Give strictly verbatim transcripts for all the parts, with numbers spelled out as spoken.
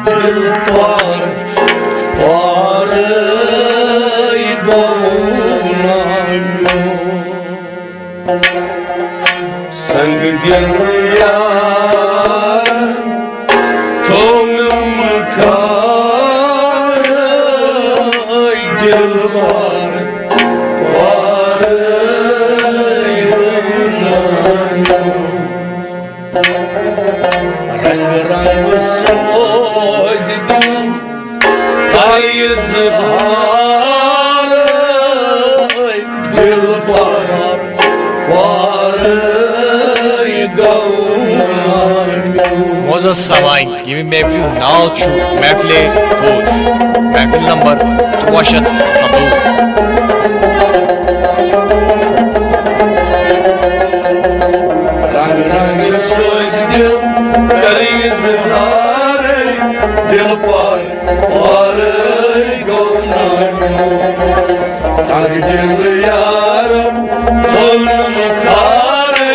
دلبر، پارے گوٚو نا میون۔ سنگ دل یار، تھوٚونم کھارے دلبر، پارے گوٚو نا میون۔ رنگ رنگ سوز دل، کر اظہار، دل پر وار گوٚو۔ معزز سامعین، ییٚمہِ محفلہِ ہُنٛد ناو چھُ محفلِ ہوش، محفل نمبر تُرٛواہ شیٚتھ سَتووُہ۔ رنگ رنگ سوز دل، کر اظہار، دل پر وار گوٚو نا میون۔ سنگ دل یار، تھوٚونم کھارے۔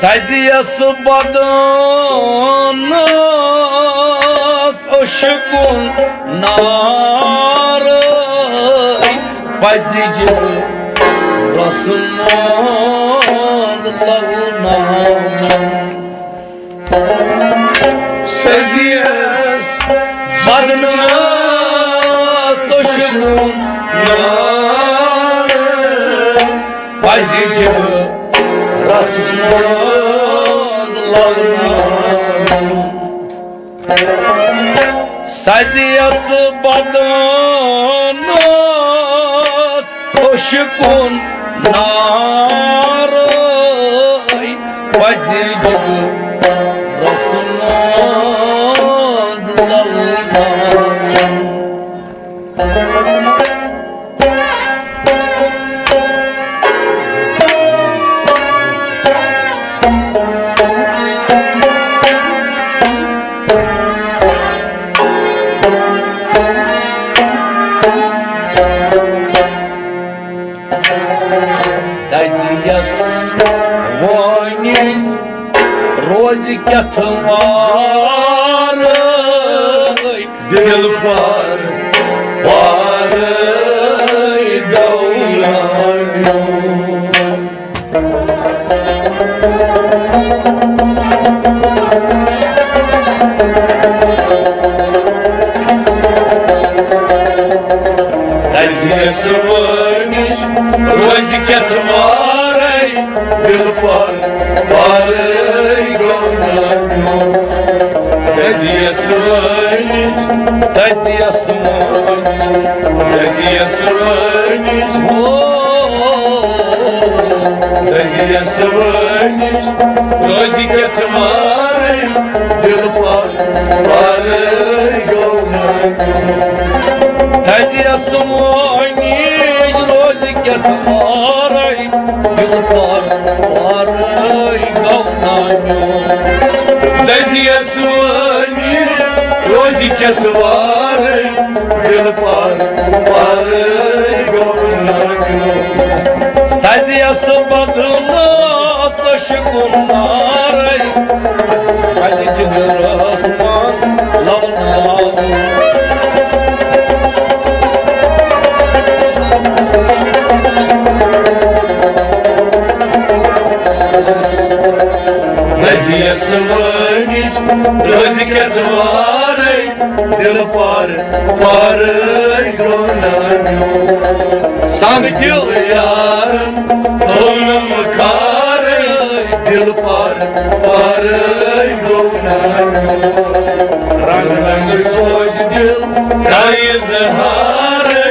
سزیس بدنس عشقن نارے، پزِ جگرس منٛز للناوُن۔ سزیس بدنس عشقن نارے، پزِ جگرس منٛز للناوُن۔ سزیس بدنس عشقن نارے، پزِ جگرس منٛز للناوُن۔ دزیس وٲنِج روزِ کیٛاہ وارے، دل پر وارے گوٚو نا میون۔ دزیس وٲنِج روزِ کیٛاہ وارے، دل پر وارے گوٚو نا میون۔ دزیس وٲنِج، دزیس وٲنِج، دزیس وٲنِج، او، دزیس وٲنِج روزِ کیٛاہ وارے، دل پر وارے گوٚو نا میون۔ دزیس وٲنِج روزِ کیٛاہ وارے، دل پر وارے گوٚو نا میون۔ دزیس وٲنِج روزِ کیٛاہ وارے، دل پر وارے گوٚو نا میون۔ سزیس بدنس عشقن نارے، پزِ جگرس منٛز للناوُن۔ دزیس وٲنِج روزِ کیٛاہ وارے، دل پر وارے گوٚو نا میون۔ دِل یارن تھوٚونم کھارے، دِل پر پرے گوٚو نانیو۔ رنگ رنگ سوز دِل کر اظہارے۔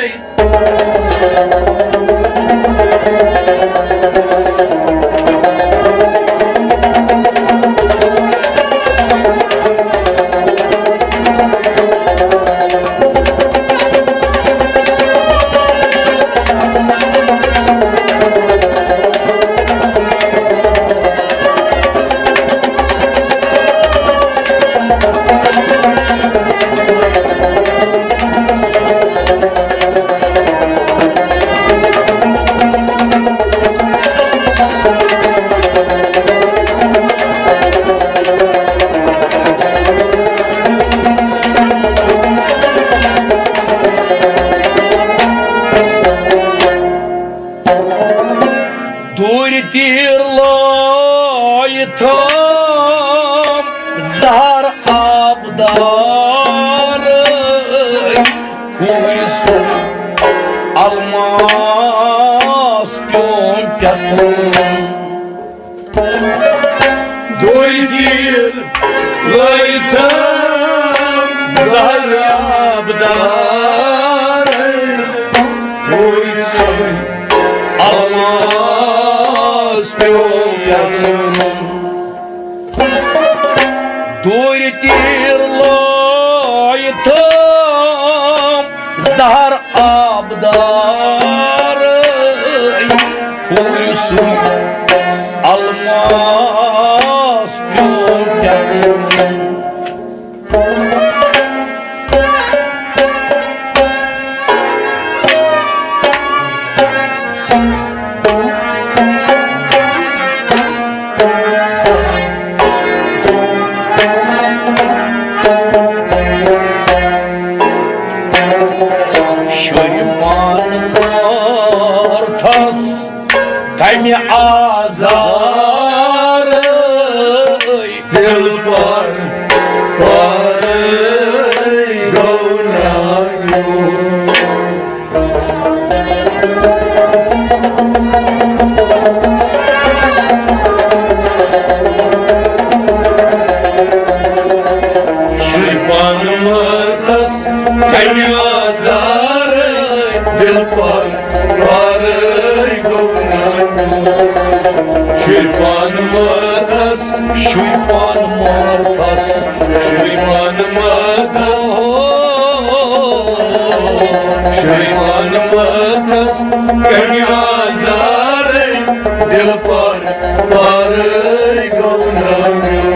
دوٗرِ تیٖر لٲیِتھ تھٲم زہر آبدارٕے، ہُرِ سُنٛد الماس پیوم پٮ۪تھُن۔ دوٗرِ تیٖر لٲیِتھ تھٲم زہر آبدارٕے، ہُرِ سُنٛد الماس پیوم پٮ۪تھُن۔ دوٗرِ تیٖر لٲیِتھ تھٲم زہر آبدارٕے، ہُرِ سُنٛد الماس پیوم پٮ۪تھُن۔ شُرۍ پانہٕ مٲرتھس کمہِ آزارٕے، دِل پر پرٕے گوٚو نانیو۔ شُرۍ پانہٕ مٲرتھس کمہِ آزارٕے، دِل پر پرٕے گوٚو نانیو۔ شُرۍ پانہٕ مٲرتھس، شُرۍ پانہٕ مٲرتھس، شُرۍ پانہٕ مٲرتھس، شُرۍ پانہٕ مٲرتھس کمہِ آزارٕے، دِل پر پرٕے گوٚو نانیو۔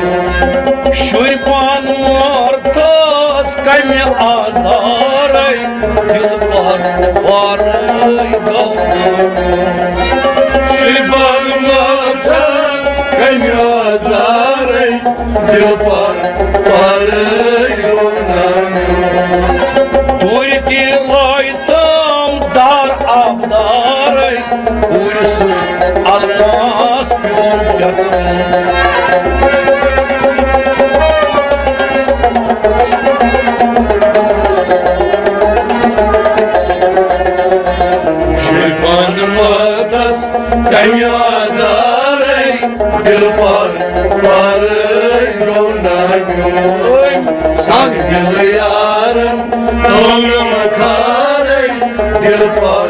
شُرۍ پانہٕ مٲرتھس کمہِ آزارٕے، دِل پر پرٕے گوٚو نانیو۔ شُرۍ پانہٕ مٲرتھس کمہِ آزارٕے، دِل پر پرٕے گوٚو نانیو۔ دوٗرِ تیٖر لٲیِتھ تھٲم زہر آبدارٕے، ہُرِ سُنٛد الماس پیوم پٮ۪تھُن۔ شُرۍ پانہٕ مٲرتھس کمہِ آزارٕے، دِل پر پرٕے گوٚو نانیو۔ سنگ دِل یارن تھوٚونم کھارے، دِل پر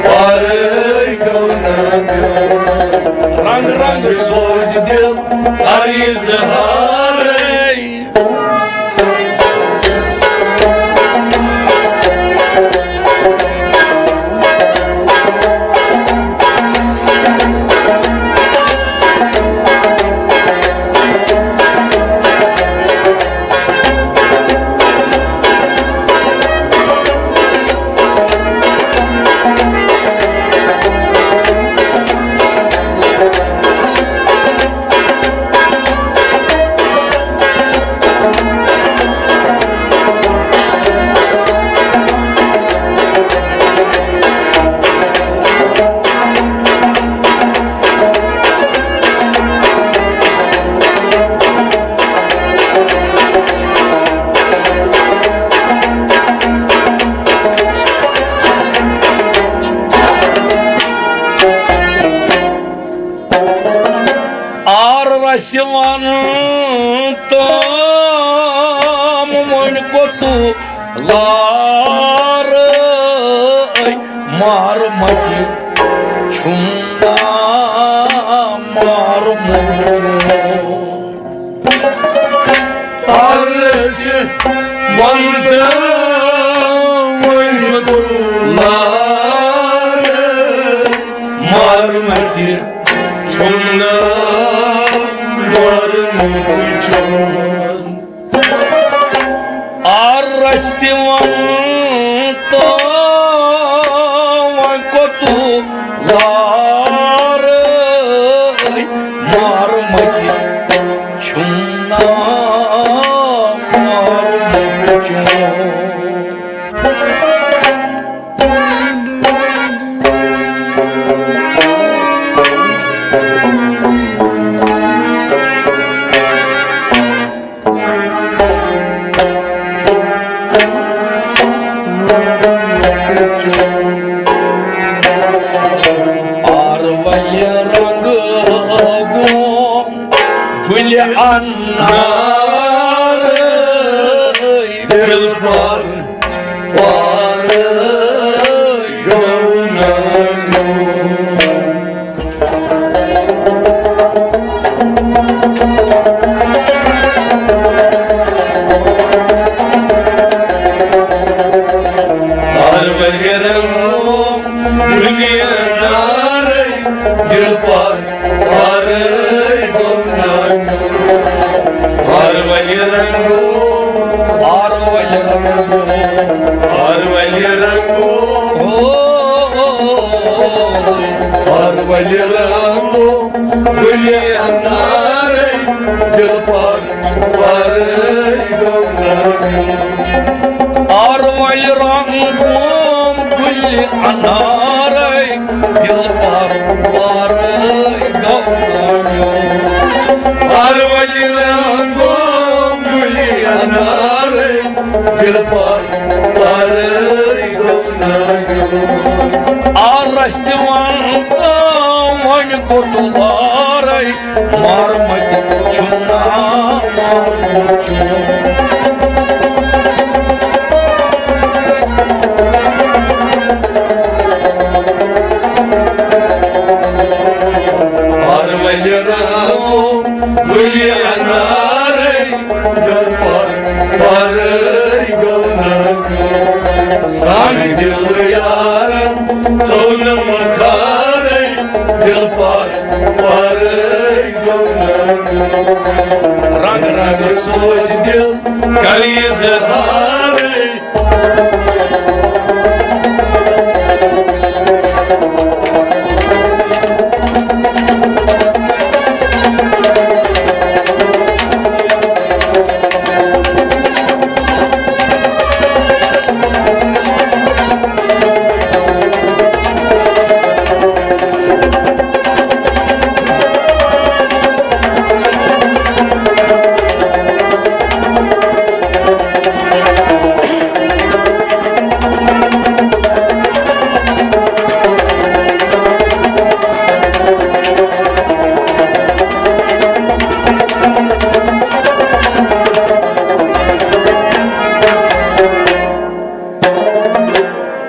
پرٕے گوٚو نانیو۔ رنگ رنگ سوز دِل کر اظہارٕے۔ سِوَن تام وۄنۍ کوٚتُو لارٕ، مار مَتہِ چھُم ناو مار موچوٗن۔ عرش وَنٛدٕ وۄنۍ کوٚتُو لارٕ، مار مَتہِ چھُم ناو مار موچوٗن۔ عرش تہِ وَن تو وۄنۍ کوٚتُو لارٕ، مار مَتہِ چھُم ناو مار موچوٗن۔ آروَلہِ رنٛگہٕ گوٚم گُلہِ اَنارَے، دِلبر پارے گوٚو نہٕ میون۔ آروَلہِ رنٛگہٕ گوٚم گُلہِ اَنارَے، دِلبر پارے گوٚو نہٕ میون۔ آروَلہِ رنٛگہٕ گوٚم، آروَلہِ رنٛگہٕ گوٚم، آروَلہِ رنٛگہٕ گوٚم۔ او، او، او، او، او۔ آروَلہِ رنٛگہٕ گوٚم گُلہِ اَنارَے، دِلبر پارے گوٚو نہٕ میون۔ آروَلہِ رنٛگہٕ گوٚم گُلہِ اَنارَے، دِلبر پارے گوٚو نہٕ میون۔ آروَلہِ رنٛگہٕ گوٚم گُلہِ اَنارَے، دِلبر پارے گوٚو نہٕ میون۔ عرش تہِ وَن تو وۄنۍ کوٚتُو لارَے، مار مَتہِ چھُم ناو مار موچوٗن۔ آروَلہِ رنٛگہٕ گوٚم گُلہِ اَنارَے، دِلبر پارے گوٚو نہٕ میون۔ سانہِ دِلہٕ یارَن تھوٚو نہٕ مُکھارَے، دِلبر پارے گوٚو نہٕ میون۔ رنٛگ رنٛگ سوزِ دِل کَرِ اظہارَے۔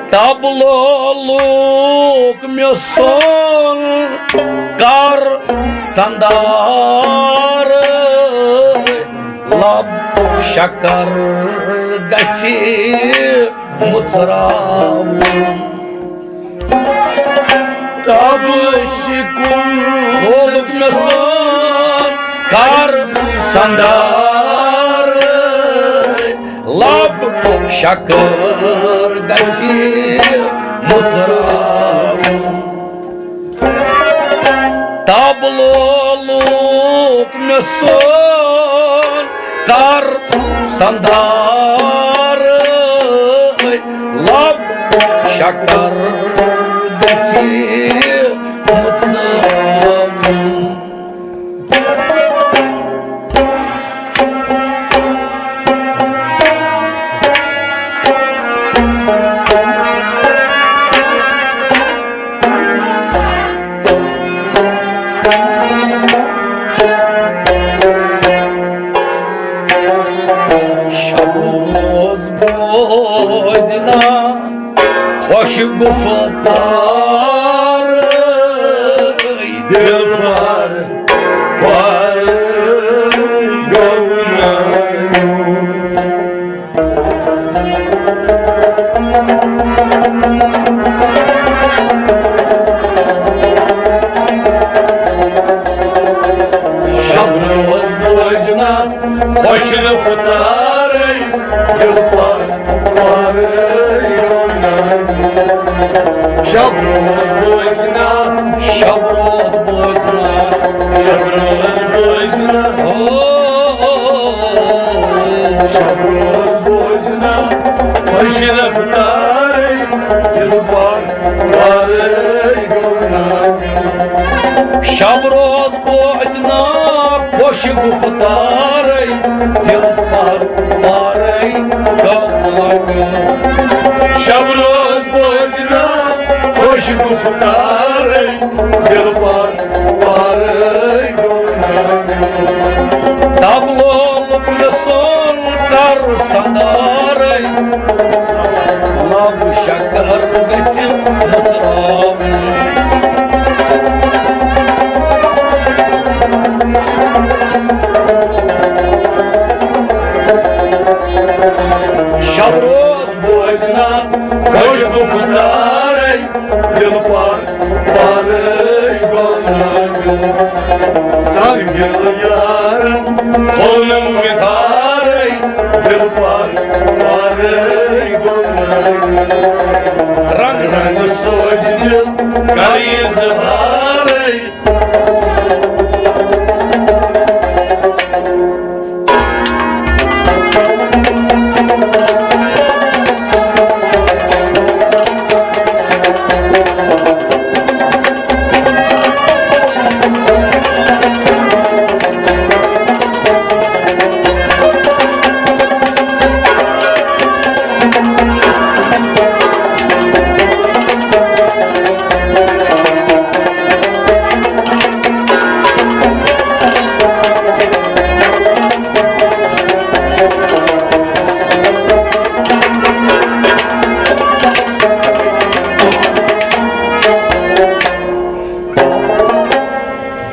طبلہٕ لوگ مےٚ سون کر سندار، لب شکر گژھِ مُژراوُن۔ طبلہٕ شکن لوگ مےٚ سون کر سندار، لب شکر گژھِ مُژراوُن۔ طبلہٕ لوگ مےٚ سون کر سندار، لب شکر گژھِ مُژراوُن۔ چھِ گُفتار دِلبر پَر گوٚو نانیُن۔ شب روز بوزنا خوش رفتارے دِلبر پَر گوٚو نانیُن۔ شب روز بوزنا، شب روز بوزنا، شب روز بوزنا۔ او، شب روز بوزنا خوش رفتارے دِلبر پَر گوٚو نانیُن۔ شب روز بوزنا خوش گُفتارے دِلبر پَر گوٚو نانیُن۔ شب روز بوزنا خوش گُفتارے دِلبر پَر گوٚو نانیُن۔ تبلو لوٚگ مےٚ سون کر سندارے، لب شکر گژھِ مُژراوُن۔ شب روز بوزنا خوش گُفتارے دِلبر پَر گوٚو نانیُن۔ سنگ دِل یارن تھوونم وِتھارے دِلبر پَر گوٚو نانیُن۔ رنگ رنگ سوز دِل کر اظہارے۔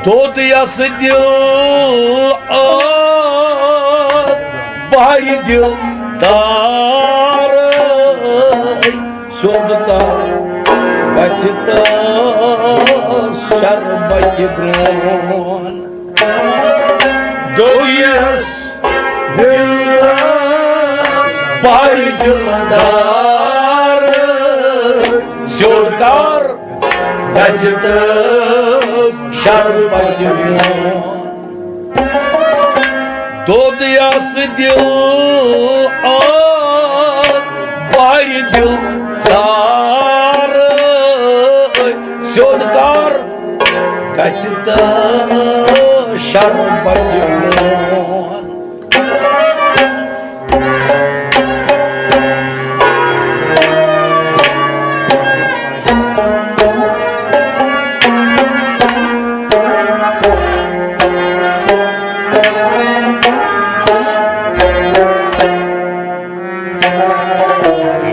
دود یس دِل آر بارِ دِل دار، سیوٚد کر گژھِ تس شربتہِ برٛون۔ دود یس دِل آر بارِ دِل دار، سیوٚد کر گژھِ تس شربتہِ برٛون۔ دود یس دِل آر بارِ دِل دار، سیوٚد کر گژھِ تس شربتہِ برٛون۔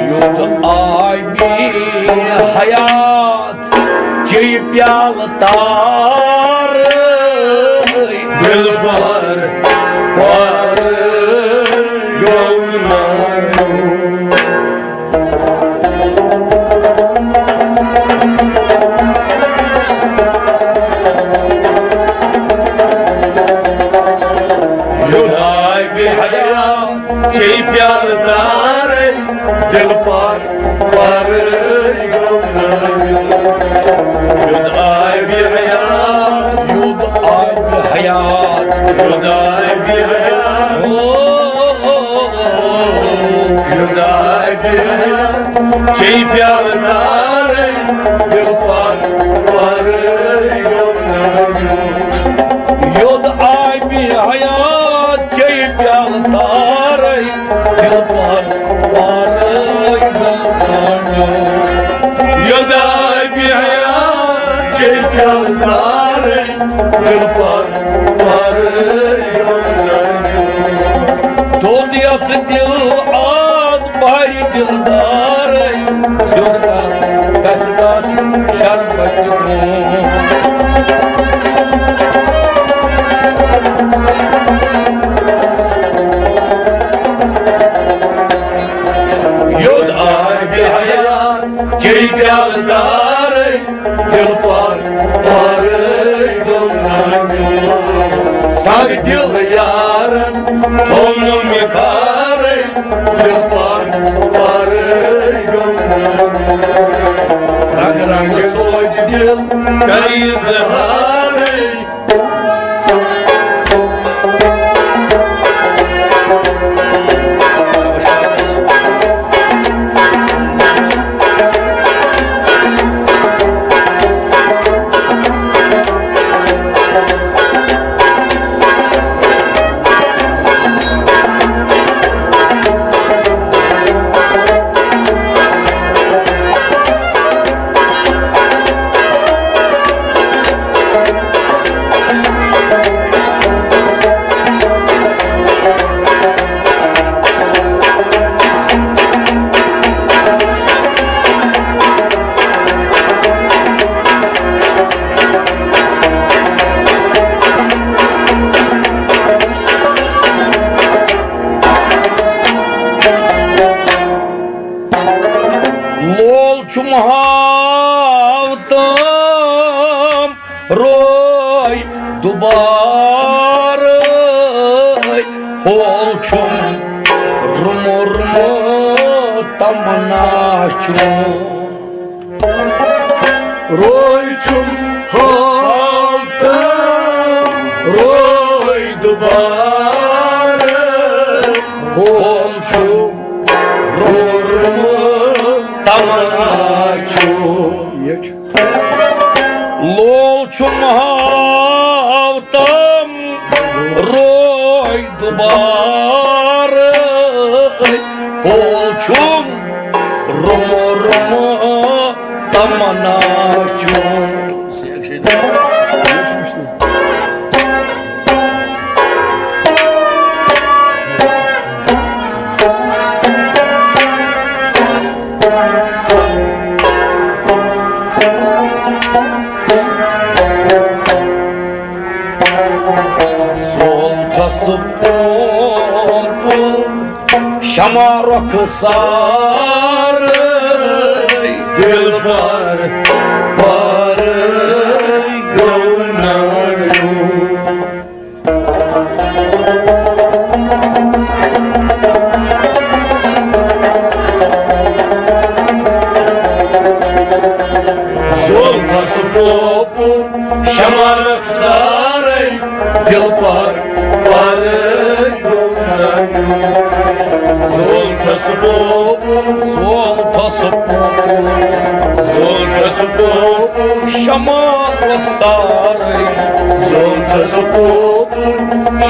یوٚت آبِ حیات چیٚیہِ پیالہٕ تارے۔ دِلبر پَر گوٚو نانیُن۔ یوٚت آبِ حیات چیٚیہِ پیالہٕ تارے، دِلبر پَر گوٚو نانیُن۔ یوٚت آبِ حیات، یوٚت آبِ حیات، یوٚت آبِ حیات، او، یوٚت آبِ حیات چیٚیہِ پیالہٕ تارے، دِلبر پَر گوٚو نانیُن۔ یوٚت آبِ حیات چیٚیہِ پیالہٕ تارے، دِلبر پَر گوٚو نانیُن۔ یوٚت آبِ حیات چیٚیہِ پیالہٕ تارے، دِلبر پَر گوٚو نانیُن۔ دود یس دِل آر بارِ دِل دارے، سیوٚد کَتھ گژھِ تَس شربتہِ برٛونٛہہ۔ یوٚت آے بے حیا چیٚیہِ پیالہٕ دارے، دِل پَر پَرے گوٚو نہ میون۔ سگ دِل یارن تھوٚو نہٕ مےٚ کھارے، دِل پَر پَرے گوٚو نہ میون۔ رنگ رنگ سوزِ دِل کَرِ اظہارے۔ لول چھُم ہاو تام روے دُبارٕ، ہول چھُم رُمو رُمو تمنا چھُم۔ روے چھُم ہاو تام روے دُبارٕ، ہول چھُم رُمو رُمو تمنا چھُم۔ لول چھُم ہاو تام روے دُبارٕ، ہول چھُم رُمو رُمو تمنا چھُم۔ سولتھس پوپُر شمع رۄخسارے، دِل پَر پَرے گوٚو نہ میون۔ زولتھس پوپُر شمع رۄخسارے، دِل پَر پَرے گوٚو نہ میون۔ زولتھس پوپُر، زولتھس پوپُر، زولتھس پوپُر شمع رۄخسارے، زولتھس پوپُر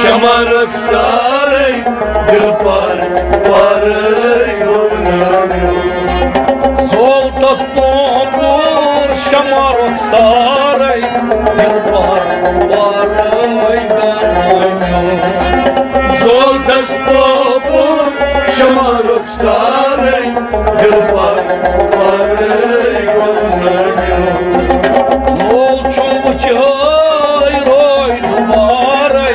شمع رۄخسارے، دِل پَر پَرے گوٚو نہ میون۔ زولتھس پوپُر شمع رۄخسارے، دِل پَر پَرے گوٚو نہ میون۔ زولتھس پوپُر شمع رۄخسارے، دِل پَر پَرے گوٚو نہ میون۔ لول چھُم وٕچھے روے دُبارے،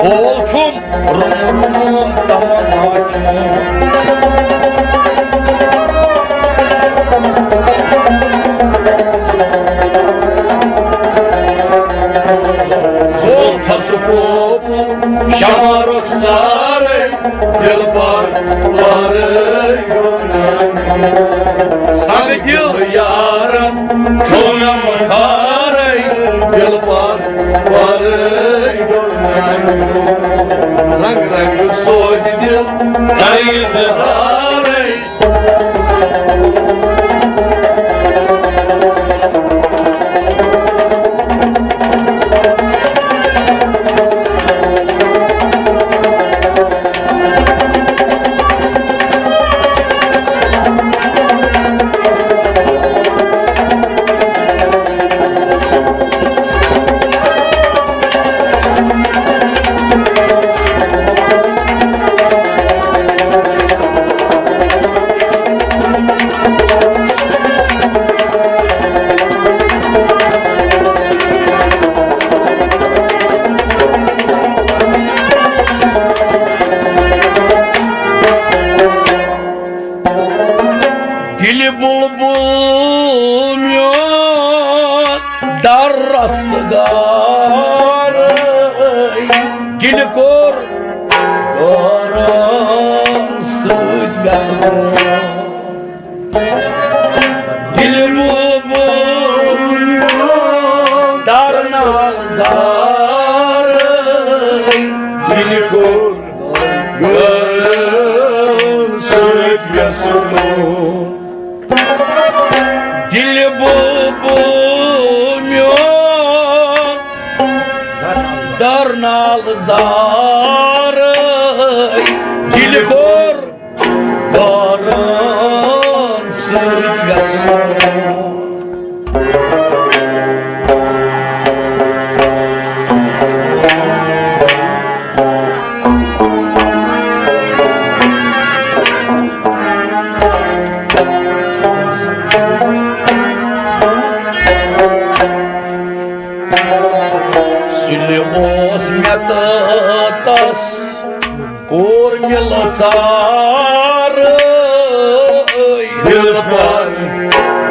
ہول چھُم رُم رُم تمنا چھُم۔ زولتھس پوپُر شمع رۄخسارے، دِل پَر پَرے گوٚو نہ میون۔ سنگ دِل یارن کھیوٚو نہ مکھارے، دِل پَر پَرے گوٚو نہ میون۔ رنگ رنگ سوزِ دِل کَرِ اظہارے۔ در رستگار، دِلہِ کوٚر غٲرن سۭتۍ وٮ۪سہٕ۔ دِلہِ بُلبُل در نظر، دِلہِ کوٚر غٲرن سۭتۍ وٮ۪سہٕ۔ دِلہِ بُلبُل میون در نال زارے، دِلہِ کوٚر غٲرن سۭتۍ وٮ۪سہٕ۔ سُلہِ اوس مےٚ تہٕ تس کوٚر مےٚ لژارے، دِل پر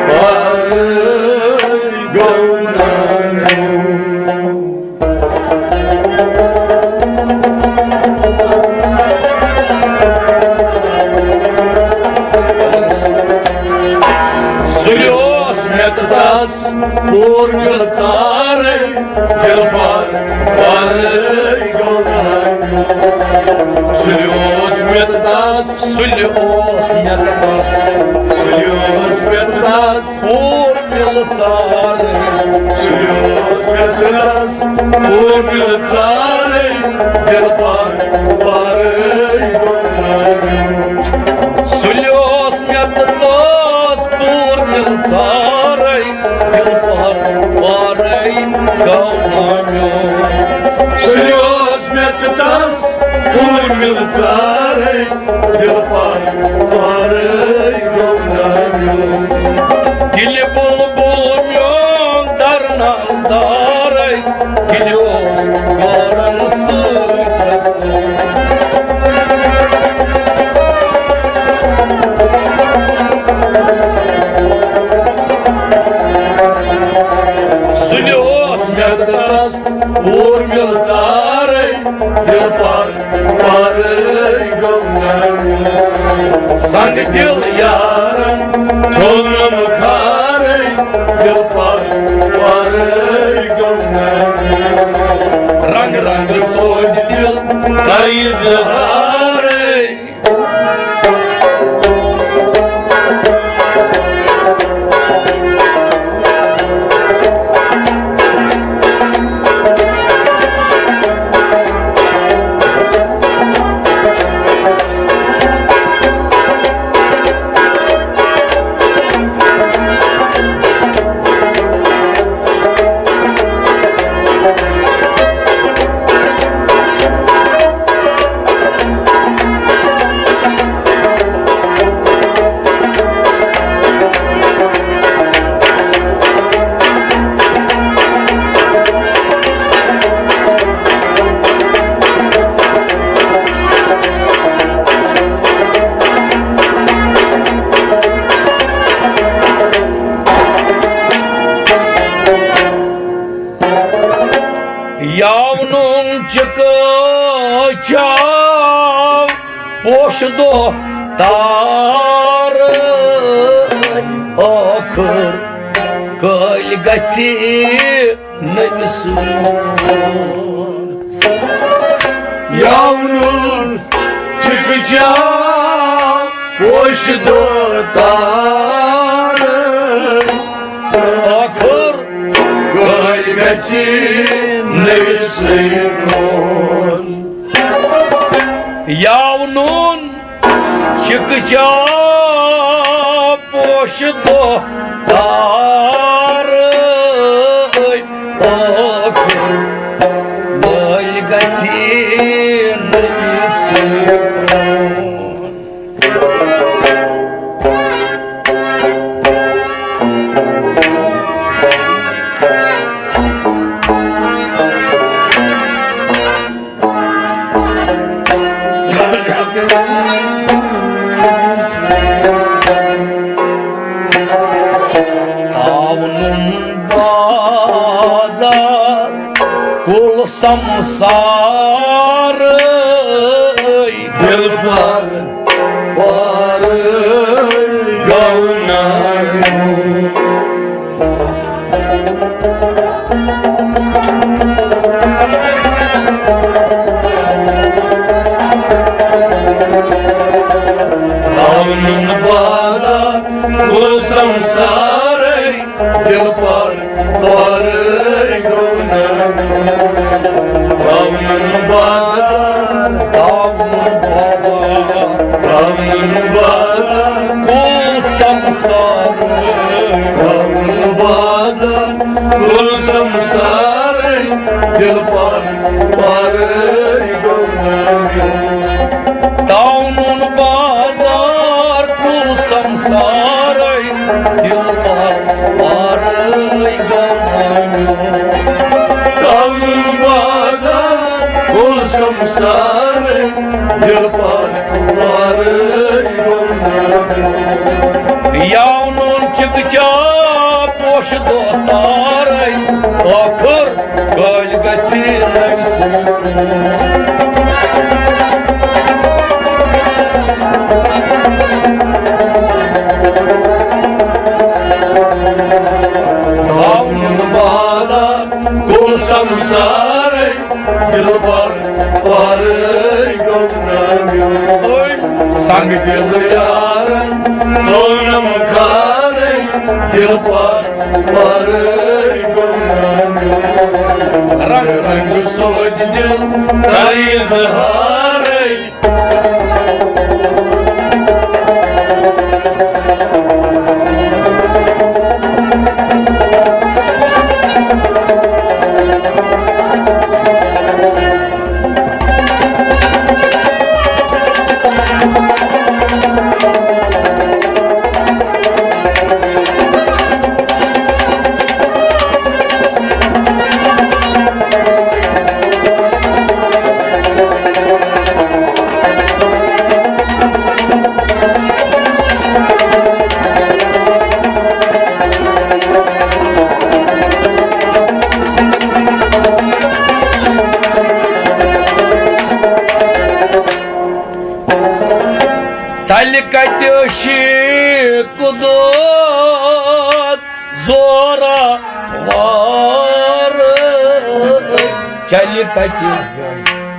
پر گوٚو نانیو۔ سُلہِ اوس مےٚ تہٕ تس کوٚر مےٚ لژارے، دِل پر پر گوٚو نانیو۔ سُلہِ اوس مےٚ تہٕ تس، سُلہِ اوس مےٚ تہٕ تس، سُلہِ اوس مےٚ تہٕ تس کوٚر مےٚ لژارے۔ سُلہِ اوس مےٚ تہٕ تس کوٚر مےٚ لژارے، دِل پر پر گوٚو نانیو۔ سُلہِ اوس مےٚ تہٕ تس کوٚر مےٚ لژارے، دِل پر پر گوٚو نانیو۔ سُلہِ اوس مےٚ تہٕ تس کوٚر مےٚ لژارے، دِل پر پر گوٚو نانیو۔ دِلہِ بُلبُل میون در نال زارے، دِلہِ اوس غٲرن سۭتۍ وٮ۪سہٕ۔ سُلہِ اوس مےٚ تہٕ تس کوٚر مےٚ لژارے، دِل پر پر گوٚو نانیو۔ سنگ دِل یارن تھوٚونم کھارے، دِل پر پر گوٚو نانیو۔ رنگ رنگ سوزِ دِل کرِ اظہارے۔ یاونُن چِکہٕ چاو پوشہٕ دۄہ تارے، ٲخٕر کٲلۍ گژھِ نٔمِس۔ یاونُن چِکہٕ چاو پوشہٕ دۄہ تارے، ٲخٕر کٲلۍ گژھِ نٔوِسٕے برٛونٛہہ۔ یاونُن چِکہٕ چاو پوشہٕ دۄہ تارے، ٲخٕر کٲلۍ گژھِ نٔوِسٕے برٛونٛہہ۔ آونُن با کُل سمسارے۔ دلبر پارے گوٚو نہ میون۔ آونُن بازار کُل سمسارے، دلبر پارے گوٚو نہ میون۔ آونُن بازار، آونُن بازار، آونُن بازار کُل سمسارے۔ آونُن بازار کُل سمسارے، دلبر پارے گوٚو نہ میون۔ تاونُن بازار کُل سمسارے، دلبر پارے گوٚو نہ میون۔ تاونُن بازار کُل سمسارے، دلبر پارے گوٚو نہ میون۔ یاونُن چکچا پوشہٕ دۄہ تارے، ٲخٕر کٲلۍ گژھِ نٔوۍ سٕنٛدۍ پٲٹھۍ۔ تاونُن بازار کُل سمسارے، دلبر پارے گوٚو نہ میون۔ سنگ دل یارن تونم کھارے، دلبر پارے گوٚو نہ میون۔ رنگ رنگ سوچ دل کر اظہارے۔ ژَلہِ کَتہِ شیٖکہٕ دود زورا وار، چَلہِ کَتہِ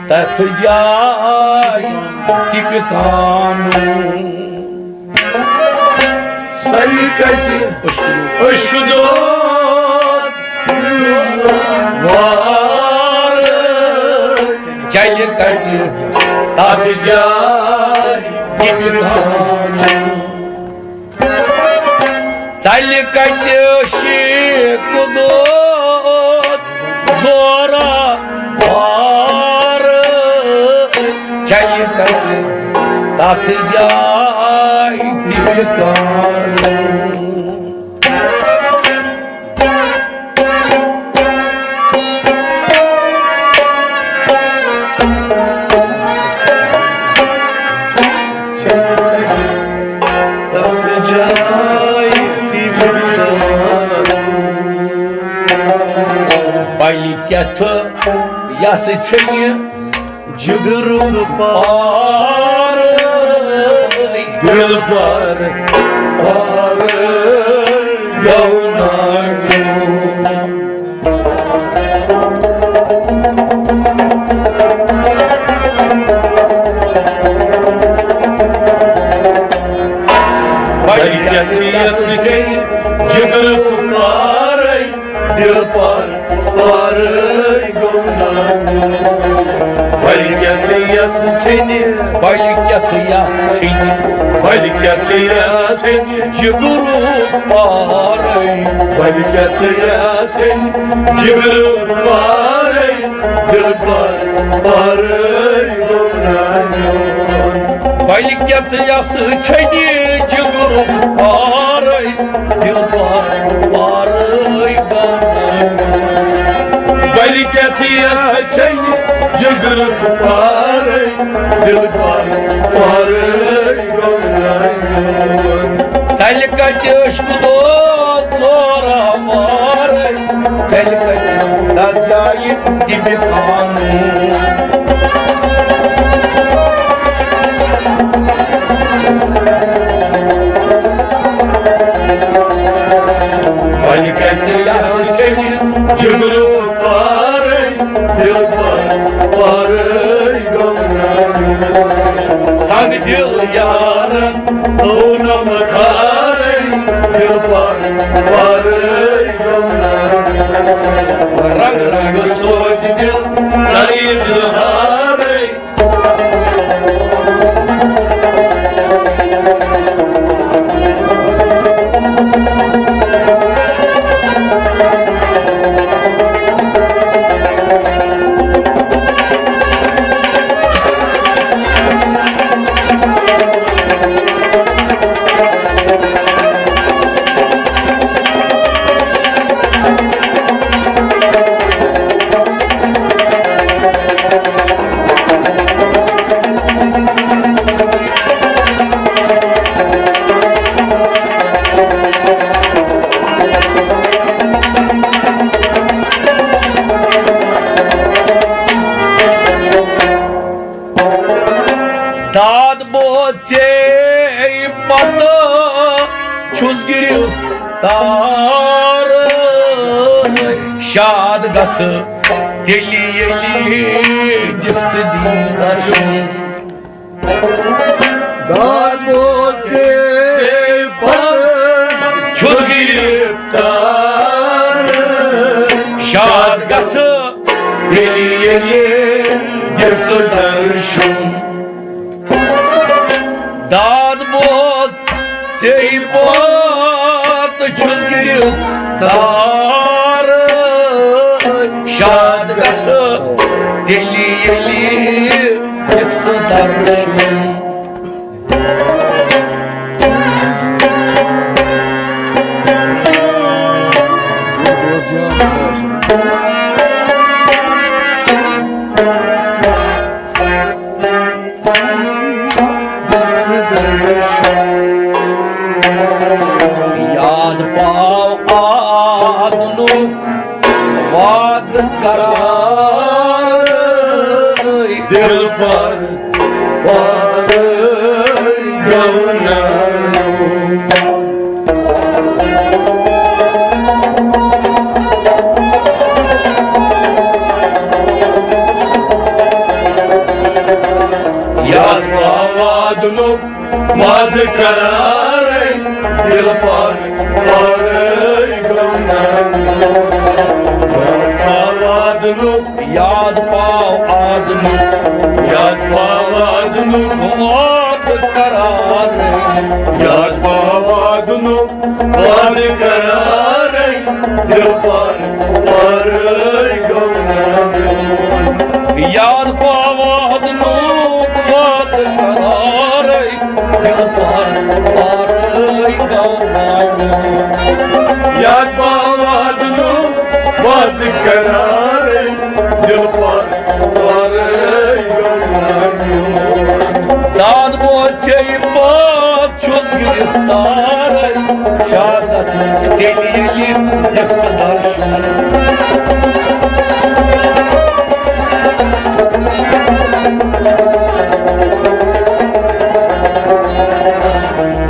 تَتھ جایہِ تہِ پِکانہٕ۔ ژَلہِ کَتہِ عشق دود وار، چَلہِ کَتہِ تَتھ جایہِ تہِ پِکانہٕ۔ ژَلہِ کَتہِ شیٖکہٕ دود زورا وار، چَلہِ کَتہِ تَتھ جایہِ تہِ پِکانہٕ۔ بَلہِ کیٛاہ تہٕ یَس ژھیٚنہِ جگرُک پار، دلبر پار گوٚو نہ میون۔ بَلہِ کیٛاہ تہٕ یَس ژھیٚنہِ جگرُک پارے، دلبر پارے گوٚو نہ میون۔ بَلہِ کیٛاہ تہٕ یَس ژھیٚنہِ، بَلہِ کیٛاہ تہٕ یَس ژھیٚنہِ، بَلہِ کیٛاہ تہٕ یَس ژھیٚنہِ جگرُک پارے، بَلہِ کیٛاہ تہٕ یَس ژھیٚنہِ جگرُک پارے، دلبر پارے گوٚو نہ میون۔ بَلہِ کیٛاہ تہٕ یَس ژھیٚنہِ جگرُک پارے، دلبر پارے گوٚو نہ میون۔ بَلہِ کیٛاہ تہٕ یَس ژھیٚنہِ جگرُک پارے، دلبر پارے گوٚو نہ میون۔ ژَلہِ کَتہِ عشق دود زورا وارے، ژَلہِ کَتہِ تَتھ جایہِ دِبہِ قانوٗن۔ وۄنۍ کَتہِ یَس ژھیٚنہِ جُگرٕ پارَے، دِل پار پارَے گوٚو نانیُن۔ سنگ دِل یارن گوٚو نہٕ مُکھارے، دِل پار پارے گوٚو نہٕ۔ رنگ رنگ سوچ دِل کرِ اظہارے۔ داد بوزے پتہٕ چھُس گرفتار۔ شاد گژھٕ تیٚلہِ ییٚلہِ دِکھ ژٕ دیٖدار شُن۔ داد بوزے پتہٕ چھُس گرفتار۔ شاد گژھٕ تیٚلہِ ییٚلہِ دِکھ ژٕ درشُن۔ داد بوز ژے پتہٕ چھُس گرفتار۔ شاد گژھٕ تیٚلہِ ییٚلہِ دِکھ ژٕ درشُن۔ یاد پاو آدنُک وعدٕ قرار، دِل پر پارے گوٚو نہٕ۔ یاد پاو آدنُک وعدٕ قرارے، دِل پر پارے گوٚو نہٕ۔ یاد پاو آدنُک یاد پاو آدنُک، یاد پاو آدنُک وعدٕ قرارے۔ یاد پاو آدنُک وعدٕ قرارے، دِل پر پارے گوٚو نہٕ۔ یاد پاو آدنُک وعدٕ قرارے، دِل پر پارے گوٚو نہٕ۔ یاد پاو آدنُک وعدٕ قرارے، دِل پر پارے گوٚو نہٕ۔ داد بوزے پتہٕ چھُس گرفتارے، شاد گژھٕ تیٚلہِ ییٚلہِ دِکھ ژٕ درشُن۔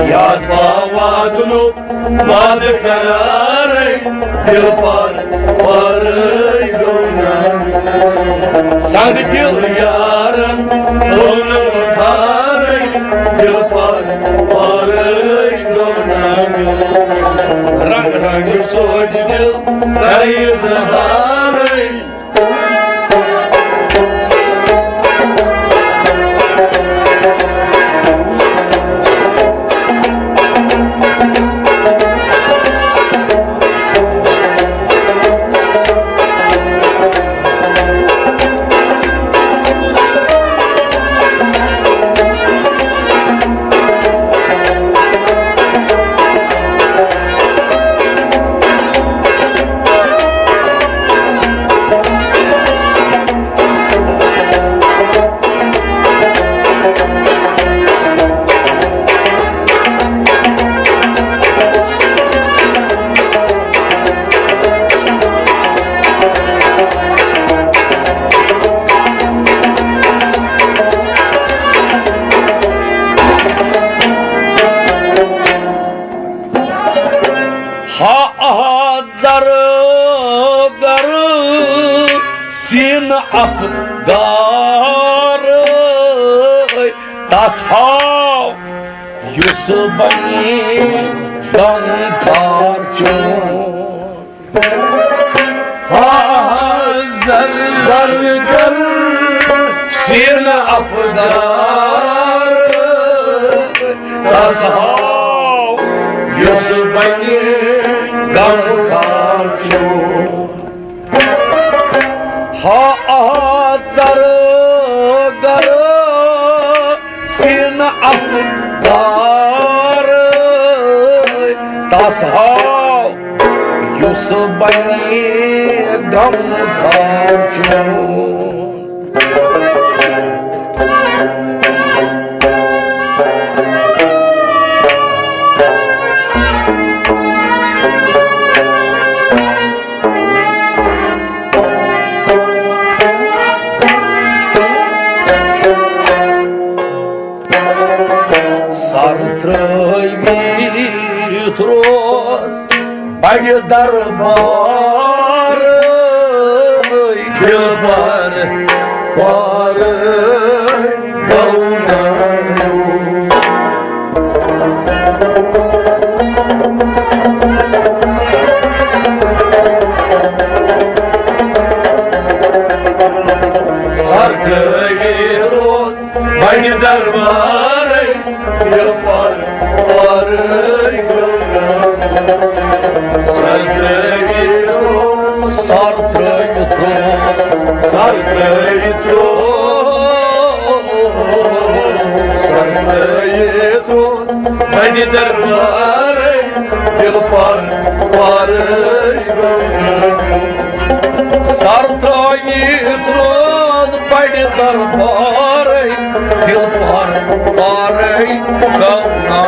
یاد پاو آدنُک وعدٕ قرارے، دِل پر پارے گوٚو نہٕ۔ سنگ دِل یارن گوٚو نہٕ مُکھارے، دِل پر پارے گوٚو نہٕ۔ رنگ رنگ سوچ دِل کرِ اظہارے۔ افگار، تس ہاو یُس بنی غمخار چون۔ ہا زر زر کر سینہٕ افگار، تس ہاو یُس بنی غمخار چون۔ ہا آ زر گر سینہٕ افگار، تس ہاو یُس بنی غمخار چون۔ سر ترٲوِتھ روز بڑِ دربار، دلبر پارے گونا۔ سر ترٲوِتھ روز بڑِ دربارے، یپار پارے گونا۔ سر ترٲوِتھ روز، سر ترٲوِتھ روز، سر ترٲوِتھ روز، سر ترٲوِتھ روز بڑِ دربارے، یپار پارے گونا۔ سر ترٲوِتھ روز بڑِ دربارے، دلبر پارے گونا۔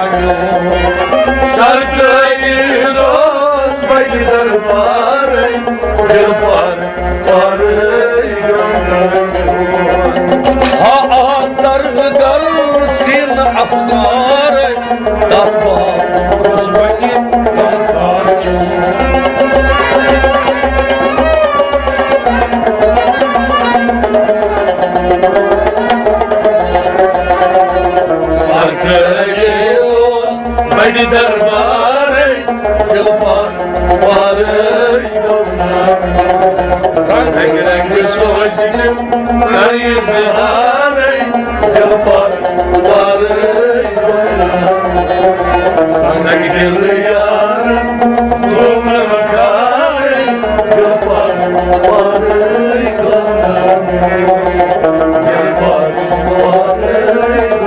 سر ترٲوِتھ روز بڑِ دربارے، دلبر پارے گونا۔ ہا آ زر گر سینہٕ افگار، تس ہاو یُس بنی غمخار چون۔ سر ترٲوِتھ روز بڑِ دربارے، دلبر پارے گونا۔ رنگ رنگ سوز دِم کر اظہارے، دلبر پارے گونا۔ سنگ دل یار تُم کھارے، دلبر پارے گونا۔ دلبر پارے گونا۔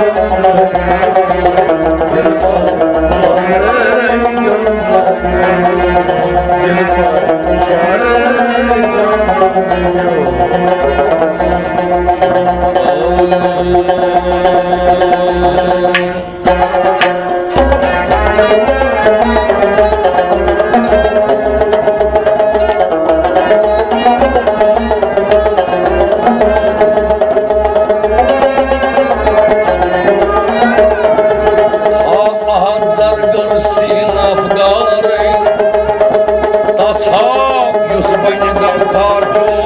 آ احد زرگر سینہٕ افگارے، تس ہاو یُس بنہِ غمخار چون۔